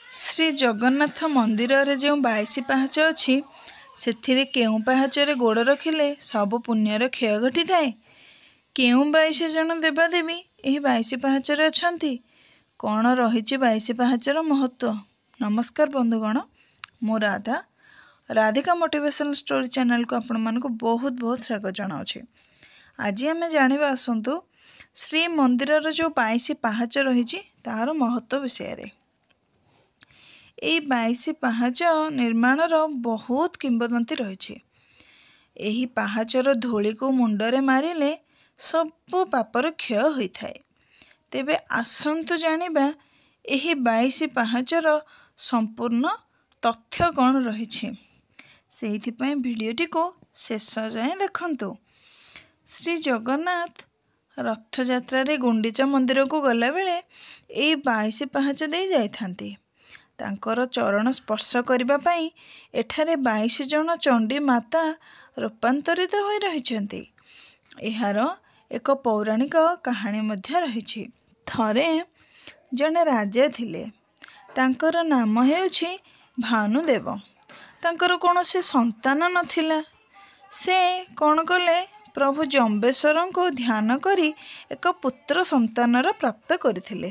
ଶ୍ରୀ ଜଗନ୍ନାଥ ମନ୍ଦିରରେ ଯେଉଁ 22 ପାହାଚ ଅଛି, ସେଥିରେ କେଉଁ ପାହାଚରେ ଗୋଡ଼ ରଖିଲେ ସବୁ ପୁଣ୍ୟର କ୍ଷୟ ଘଟିଥାଏ? କେଉଁ 22 ଜଣ ଦେବାଦେବୀ ଏହି 22 ପାହାଚରେ ଅଛନ୍ତି? କ'ଣ ରହିଛି 22 ପାହାଚର ମହତ୍ତ୍ୱ? ନମସ୍କାର ବନ୍ଧୁଗଣ, ମୁଁ ରାଧା, ରାଧିକା ମୋଟିଭେସନାଲ୍ ଷ୍ଟୋରି ଚ୍ୟାନେଲକୁ ଆପଣମାନଙ୍କୁ ବହୁତ ବହୁତ ସ୍ୱାଗତ ଜଣାଉଛି। ଆଜି ଆମେ ଜାଣିବା ଆସନ୍ତୁ ଶ୍ରୀମନ୍ଦିରର ଯେଉଁ 22 ପାହାଚ ରହିଛି ତାହାର ମହତ୍ତ୍ୱ ବିଷୟରେ। ଏହି 22 ପାହାଚ ନିର୍ମାଣର ବହୁତ କିମ୍ବଦନ୍ତୀ ରହିଛି। ଏହି ପାହାଚର ଧୂଳିକୁ ମୁଣ୍ଡରେ ମାରିଲେ ସବୁ ପାପର କ୍ଷୟ ହୋଇଥାଏ। ତେବେ ଆସନ୍ତୁ ଜାଣିବା ଏହି 22 ପାହାଚର ସମ୍ପୂର୍ଣ୍ଣ ତଥ୍ୟ କ'ଣ ରହିଛି। ସେଇଥିପାଇଁ ଭିଡ଼ିଓଟିକୁ ଶେଷ ଯାଏଁ ଦେଖନ୍ତୁ। ଶ୍ରୀ ଜଗନ୍ନାଥ ରଥଯାତ୍ରାରେ ଗୁଣ୍ଡିଚା ମନ୍ଦିରକୁ ଗଲାବେଳେ ଏହି 22 ପାହାଚ ଦେଇ ଯାଇଥାନ୍ତି। ତାଙ୍କର ଚରଣ ସ୍ପର୍ଶ କରିବା ପାଇଁ ଏଠାରେ 22 ଜଣ ଚଣ୍ଡୀ ମାତା ରୂପାନ୍ତରିତ ହୋଇ ରହିଛନ୍ତି। ଏହାର ଏକ ପୌରାଣିକ କାହାଣୀ ମଧ୍ୟ ରହିଛି। ଥରେ ଜଣେ ରାଜା ଥିଲେ, ତାଙ୍କର ନାମ ହେଉଛି ଭାନୁଦେବ। ତାଙ୍କର କୌଣସି ସନ୍ତାନ ନଥିଲା। ସେ କ'ଣ କଲେ, ପ୍ରଭୁ ଜମ୍ବେଶ୍ୱରଙ୍କୁ ଧ୍ୟାନ କରି ଏକ ପୁତ୍ର ସନ୍ତାନର ପ୍ରାପ୍ତ କରିଥିଲେ।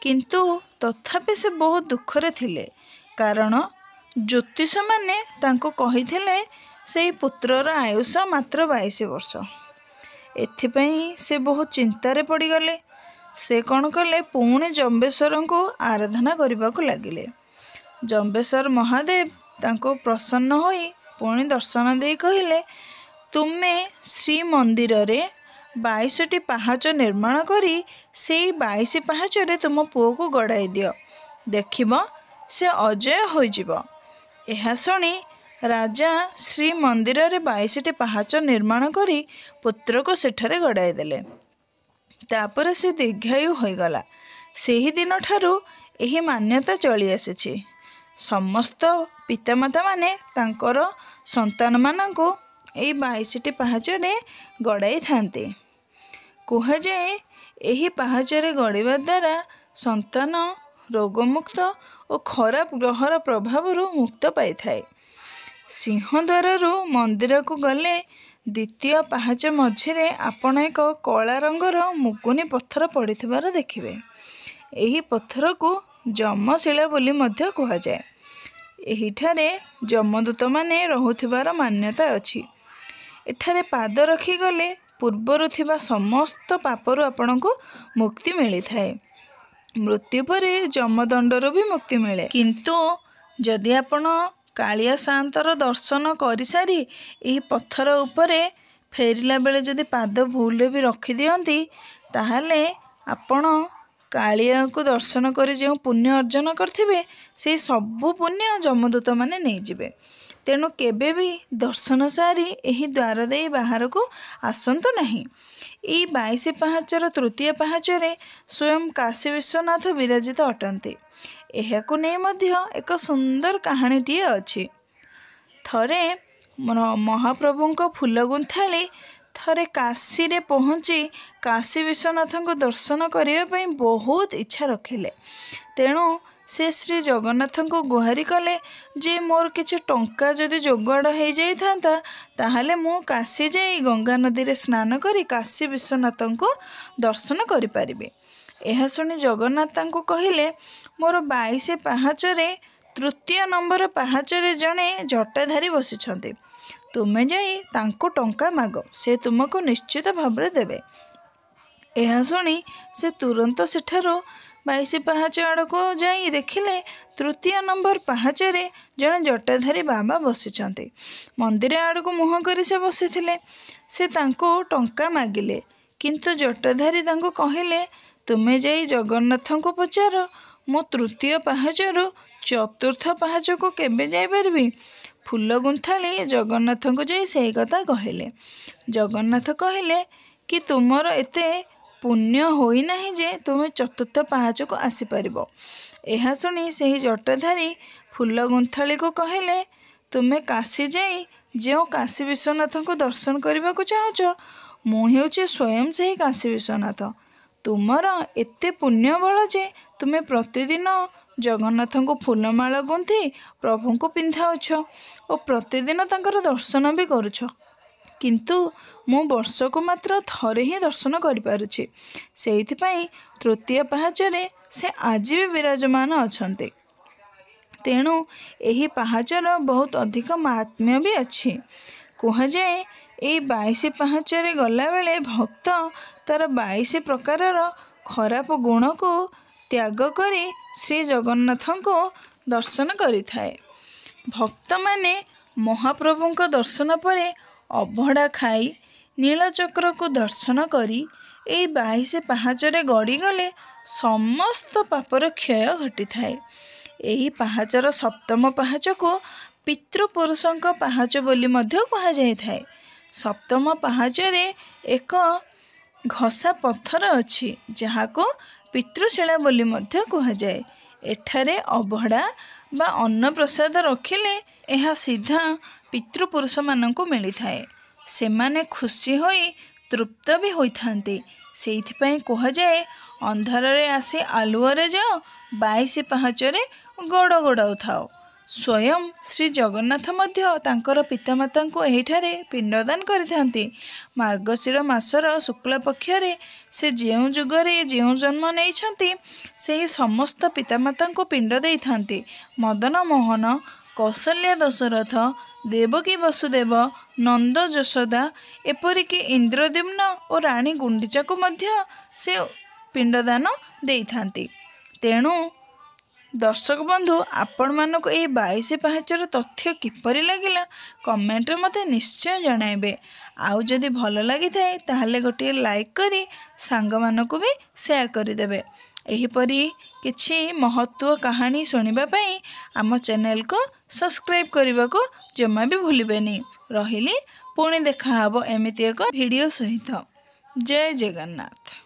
କିନ୍ତୁ ତଥାପି ସେ ବହୁତ ଦୁଃଖରେ ଥିଲେ, କାରଣ ଜ୍ୟୋତିଷମାନେ ତାଙ୍କୁ କହିଥିଲେ ସେଇ ପୁତ୍ରର ଆୟୁଷ ମାତ୍ର 22 ବର୍ଷ। ଏଥିପାଇଁ ସେ ବହୁତ ଚିନ୍ତାରେ ପଡ଼ିଗଲେ। ସେ କ'ଣ କଲେ, ପୁଣି ଜମ୍ବେଶ୍ୱରଙ୍କୁ ଆରାଧନା କରିବାକୁ ଲାଗିଲେ। ଜମ୍ବେଶ୍ୱର ମହାଦେବ ତାଙ୍କୁ ପ୍ରସନ୍ନ ହୋଇ ପୁଣି ଦର୍ଶନ ଦେଇ କହିଲେ, ତୁମେ ଶ୍ରୀମନ୍ଦିରରେ 22ଟି ପାହାଚ ନିର୍ମାଣ କରି ସେଇ 22 ପାହାଚରେ ତୁମ ପୁଅକୁ ଗଡ଼ାଇ ଦିଅ, ଦେଖିବ ସେ ଅଜୟ ହୋଇଯିବ। ଏହା ଶୁଣି ରାଜା ଶ୍ରୀମନ୍ଦିରରେ 22ଟି ପାହାଚ ନିର୍ମାଣ କରି ପୁତ୍ରକୁ ସେଠାରେ ଗଡ଼ାଇ ଦେଲେ। ତାପରେ ସେ ଦୀର୍ଘାୟୁ ହୋଇଗଲା। ସେହିଦିନଠାରୁ ଏହି ମାନ୍ୟତା ଚଳିଆସିଛି। ସମସ୍ତ ପିତାମାତାମାନେ ତାଙ୍କର ସନ୍ତାନମାନଙ୍କୁ ଏହି 22ଟି ପାହାଚରେ ଗଡ଼ାଇଥାନ୍ତି। କୁହାଯାଏ ଏହି ପାହାଚରେ ଗଡ଼ିବା ଦ୍ୱାରା ସନ୍ତାନ ରୋଗମୁକ୍ତ ଓ ଖରାପ ଗ୍ରହର ପ୍ରଭାବରୁ ମୁକ୍ତ ପାଇଥାଏ। ସିଂହଦ୍ୱାରରୁ ମନ୍ଦିରକୁ ଗଲେ ଦ୍ୱିତୀୟ ପାହାଚ ମଝିରେ ଆପଣ ଏକ କଳା ରଙ୍ଗର ମୁଗୁନି ପଥର ପଡ଼ିଥିବାର ଦେଖିବେ। ଏହି ପଥରକୁ ଯମଶିଳା ବୋଲି ମଧ୍ୟ କୁହାଯାଏ। ଏହିଠାରେ ଯମଦୂତମାନେ ରହୁଥିବାର ମାନ୍ୟତା ଅଛି। ଏଠାରେ ପାଦ ରଖିଗଲେ ପୂର୍ବରୁ ଥିବା ସମସ୍ତ ପାପରୁ ଆପଣଙ୍କୁ ମୁକ୍ତି ମିଳିଥାଏ। ମୃତ୍ୟୁ ପରେ ଯମଦଣ୍ଡରୁ ବି ମୁକ୍ତି ମିଳେ। କିନ୍ତୁ ଯଦି ଆପଣ କାଳିଆ ସାଆନ୍ତର ଦର୍ଶନ କରିସାରି ଏହି ପଥର ଉପରେ ଫେରିଲା ବେଳେ ଯଦି ପାଦ ଭୁଲରେ ବି ରଖିଦିଅନ୍ତି, ତାହେଲେ ଆପଣ କାଳିଆକୁ ଦର୍ଶନ କରି ଯେଉଁ ପୁଣ୍ୟ ଅର୍ଜନ କରିଥିବେ ସେଇ ସବୁ ପୁଣ୍ୟ ଯମଦୂତମାନେ ନେଇଯିବେ। ତେଣୁ କେବେ ବି ଦର୍ଶନ ସାରି ଏହି ଦ୍ୱାର ଦେଇ ବାହାରକୁ ଆସନ୍ତୁ ନାହିଁ। ଏହି 22 ପାହାଚର ତୃତୀୟ ପାହାଚରେ ସ୍ୱୟଂ କାଶୀ ବିଶ୍ୱନାଥ ବିରାଜିତ ଅଟନ୍ତି। ଏହାକୁ ନେଇ ମଧ୍ୟ ଏକ ସୁନ୍ଦର କାହାଣୀଟିଏ ଅଛି। ଥରେ ମହାପ୍ରଭୁଙ୍କ ଫୁଲ ଗୁନ୍ଥାଳି ଥରେ କାଶୀରେ ପହଞ୍ଚି କାଶୀ ବିଶ୍ୱନାଥଙ୍କୁ ଦର୍ଶନ କରିବା ପାଇଁ ବହୁତ ଇଚ୍ଛା ରଖିଲେ। ତେଣୁ ସେ ଶ୍ରୀ ଜଗନ୍ନାଥଙ୍କୁ ଗୁହାରି କଲେ ଯେ ମୋର କିଛି ଟଙ୍କା ଯଦି ଯୋଗାଡ଼ ହେଇଯାଇଥାନ୍ତା, ତାହେଲେ ମୁଁ କାଶୀ ଯାଇ ଗଙ୍ଗା ନଦୀରେ ସ୍ନାନ କରି କାଶୀ ବିଶ୍ୱନାଥଙ୍କୁ ଦର୍ଶନ କରିପାରିବି। ଏହା ଶୁଣି ଜଗନ୍ନାଥ ତାଙ୍କୁ କହିଲେ, ମୋର 22 ପାହାଚରେ ତୃତୀୟ ନମ୍ବର ପାହାଚରେ ଜଣେ ଜଟାଧାରୀ ବସିଛନ୍ତି। ତୁମେ ଯାଇ ତାଙ୍କୁ ଟଙ୍କା ମାଗ, ସେ ତୁମକୁ ନିଶ୍ଚିତ ଭାବରେ ଦେବେ। ଏହା ଶୁଣି ସେ ତୁରନ୍ତ ସେଠାରୁ 22 ପାହାଚ ଆଡ଼କୁ ଯାଇ ଦେଖିଲେ ତୃତୀୟ ନମ୍ବର ପାହାଚରେ ଜଣେ ଜଟାଧାରୀ ବାବା ବସିଛନ୍ତି। ମନ୍ଦିର ଆଡ଼କୁ ମୁହଁ କରି ସେ ବସିଥିଲେ। ସେ ତାଙ୍କୁ ଟଙ୍କା ମାଗିଲେ, କିନ୍ତୁ ଜଟାଧାରୀ ତାଙ୍କୁ କହିଲେ, ତୁମେ ଯାଇ ଜଗନ୍ନାଥଙ୍କୁ ପଚାର, ମୁଁ ତୃତୀୟ ପାହାଚରୁ ଚତୁର୍ଥ ପାହାଚକୁ କେବେ ଯାଇପାରିବି? ଫୁଲ ଗୁନ୍ଥାଳି ଜଗନ୍ନାଥଙ୍କୁ ଯାଇ ସେଇ କଥା କହିଲେ। ଜଗନ୍ନାଥ କହିଲେ କି ତୁମର ଏତେ ପୁଣ୍ୟ ହୋଇନାହିଁ ଯେ ତୁମେ ଚତୁର୍ଥ ପାହାଚକୁ ଆସିପାରିବ। ଏହା ଶୁଣି ସେହି ଜଟାଧାରୀ ଫୁଲ ଗୁନ୍ଥାଳିକୁ କହିଲେ, ତୁମେ କାଶୀ ଯାଇ ଯେଉଁ କାଶୀ ବିଶ୍ୱନାଥଙ୍କୁ ଦର୍ଶନ କରିବାକୁ ଚାହୁଁଛ, ମୁଁ ହେଉଛି ସ୍ୱୟଂ ସେହି କାଶୀ ବିଶ୍ୱନାଥ। ତୁମର ଏତେ ପୁଣ୍ୟ ବଳ ଯେ ତୁମେ ପ୍ରତିଦିନ ଜଗନ୍ନାଥଙ୍କୁ ଫୁଲମାଳ ଗୁନ୍ଥି ପ୍ରଭୁଙ୍କୁ ପିନ୍ଧାଉଛ ଓ ପ୍ରତିଦିନ ତାଙ୍କର ଦର୍ଶନ ବି କରୁଛ, କିନ୍ତୁ ମୁଁ ବର୍ଷକୁ ମାତ୍ର ଥରେ ହିଁ ଦର୍ଶନ କରିପାରୁଛି। ସେଇଥିପାଇଁ ତୃତୀୟ ପାହାଚରେ ସେ ଆଜି ବି ବିରାଜମାନ ଅଛନ୍ତି। ତେଣୁ ଏହି ପାହାଚର ବହୁତ ଅଧିକ ମାହାତ୍ମ୍ୟ ବି ଅଛି। କୁହାଯାଏ, ଏଇ 22 ପାହାଚରେ ଗଲାବେଳେ ଭକ୍ତ ତାର 22 ପ୍ରକାରର ଖରାପ ଗୁଣକୁ ତ୍ୟାଗ କରି ଶ୍ରୀ ଜଗନ୍ନାଥଙ୍କୁ ଦର୍ଶନ କରିଥାଏ। ଭକ୍ତମାନେ ମହାପ୍ରଭୁଙ୍କ ଦର୍ଶନ ପରେ ଅବଢ଼ା ଖାଇ ନୀଳଚକ୍ରକୁ ଦର୍ଶନ କରି ଏଇ 22 ପାହାଚରେ ଗଡ଼ିଗଲେ ସମସ୍ତ ପାପର କ୍ଷୟ ଘଟିଥାଏ। ଏହି ପାହାଚର ସପ୍ତମ ପାହାଚକୁ ପିତୃପୁରୁଷଙ୍କ ପାହାଚ ବୋଲି ମଧ୍ୟ କୁହାଯାଇଥାଏ। ସପ୍ତମ ପାହାଚରେ ଏକ ଘସା ପଥର ଅଛି, ଯାହାକୁ ପିତୃଶିଳା ବୋଲି ମଧ୍ୟ କୁହାଯାଏ। ଏଠାରେ ଅବଢ଼ା ବା ଅନ୍ନପ୍ରସାଦ ରଖିଲେ ଏହା ସିଧା ପିତୃପୁରୁଷମାନଙ୍କୁ ମିଳିଥାଏ। ସେମାନେ ଖୁସି ହୋଇ ତୃପ୍ତ ବି ହୋଇଥାନ୍ତି। ସେଇଥିପାଇଁ କୁହାଯାଏ, ଅନ୍ଧାରରେ ଆସି ଆଲୁଅରେ ଯାଅ, 22 ପାହାଚରେ ଗୋଡ଼ ଗୋଡ଼ାଉଥାଅ। ସ୍ୱୟଂ ଶ୍ରୀ ଜଗନ୍ନାଥ ମଧ୍ୟ ତାଙ୍କର ପିତାମାତାଙ୍କୁ ଏହିଠାରେ ପିଣ୍ଡଦାନ କରିଥାନ୍ତି। ମାର୍ଗଶିର ମାସର ଶୁକ୍ଳପକ୍ଷରେ ସେ ଯେଉଁ ଯୁଗରେ ଯେଉଁ ଜନ୍ମ ନେଇଛନ୍ତି, ସେହି ସମସ୍ତ ପିତାମାତାଙ୍କୁ ପିଣ୍ଡ ଦେଇଥାନ୍ତି। ମଦନ ମୋହନ, କୌଶଲ୍ୟା ଦଶରଥ, ଦେବକୀ ବସୁଦେବ, ନନ୍ଦ ଯଶୋଦା, ଏପରିକି ଇନ୍ଦ୍ରଦ୍ୟୁମ୍ନ ଓ ରାଣୀ ଗୁଣ୍ଡିଚାକୁ ମଧ୍ୟ ସେ ପିଣ୍ଡଦାନ ଦେଇଥାନ୍ତି। ତେଣୁ ଦର୍ଶକ ବନ୍ଧୁ, ଆପଣମାନଙ୍କୁ ଏହି 22 ପାହାଚର ତଥ୍ୟ କିପରି ଲାଗିଲା କମେଣ୍ଟରେ ମୋତେ ନିଶ୍ଚୟ ଜଣାଇବେ। ଆଉ ଯଦି ଭଲ ଲାଗିଥାଏ, ତାହେଲେ ଗୋଟିଏ ଲାଇକ୍ କରି ସାଙ୍ଗମାନଙ୍କୁ ବି ସେୟାର କରିଦେବେ। ଏହିପରି କିଛି ମହତ୍ତ୍ୱ କାହାଣୀ ଶୁଣିବା ପାଇଁ ଆମ ଚ୍ୟାନେଲକୁ ସବସ୍କ୍ରାଇବ୍ କରିବାକୁ ଜମା ବି ଭୁଲିବେନି। ରହିଲି, ପୁଣି ଦେଖାହେବ ଏମିତି ଏକ ଭିଡ଼ିଓ ସହିତ। ଜୟ ଜଗନ୍ନାଥ।